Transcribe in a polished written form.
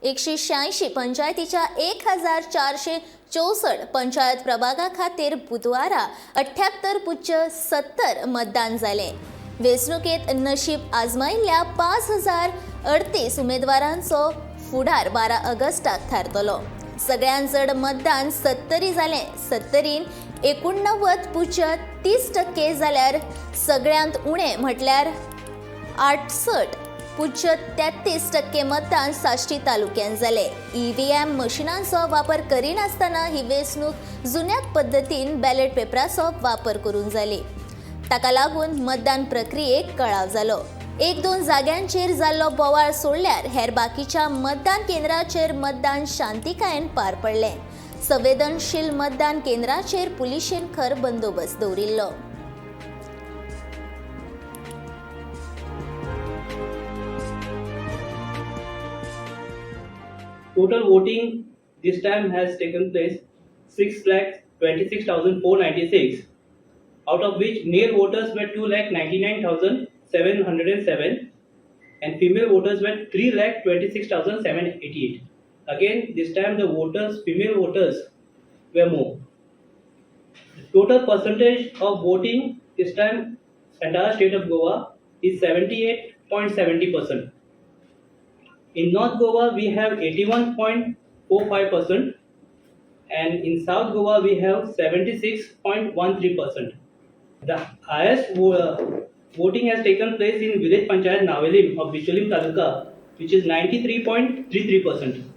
186 पंचायतीच्या 1464 पंचायत प्रभागा खातीर बुधवारा 78.70 मतदान जालें. वेंचणुकेत नशीब आजमायिल्ल्या 5038 उमेदवारांचो फुडार 12 ऑगस्टाक थारतलो. सगळ्यांत चड मतदान सत्तरी जालें. सत्तरीन 89.30% जाल्यार सगळ्यांत उणें म्हटल्यार 68.33% मतदान साश्टी तालुक्यांत जालें. ईव्हीएम मशिनांचो वापर करिनासतना ही वेंचणूक जुन्याच पद्दतीन बॅलेट पेपराचो वापर करून जाली. ताका लागून मतदान प्रक्रियेक कळाव जालो. एक दोन जाग्यांचेर जाल्लो बोवाळ सोडल्यार हेर बाकीच्या मतदान केंद्राचेर मतदान शांतिकायेन पार पडलें. संवेदनशील मतदान केंद्राचेर पुलिशेन खर बंदोबस्त दवरिल्लो. Total voting this time has taken place 6,26,496, out of which male voters were 2,99,707 and female voters were 3,26,788. Again, this time the voters, female voters were more. The total percentage of voting this time entire state of Goa is 78.70%. In North Goa, we have 81.45%, and in South Goa, we have 76.13%. The highest voting has taken place in village Panchayat Navelim of Bicholim Taluka, which is 93.33%.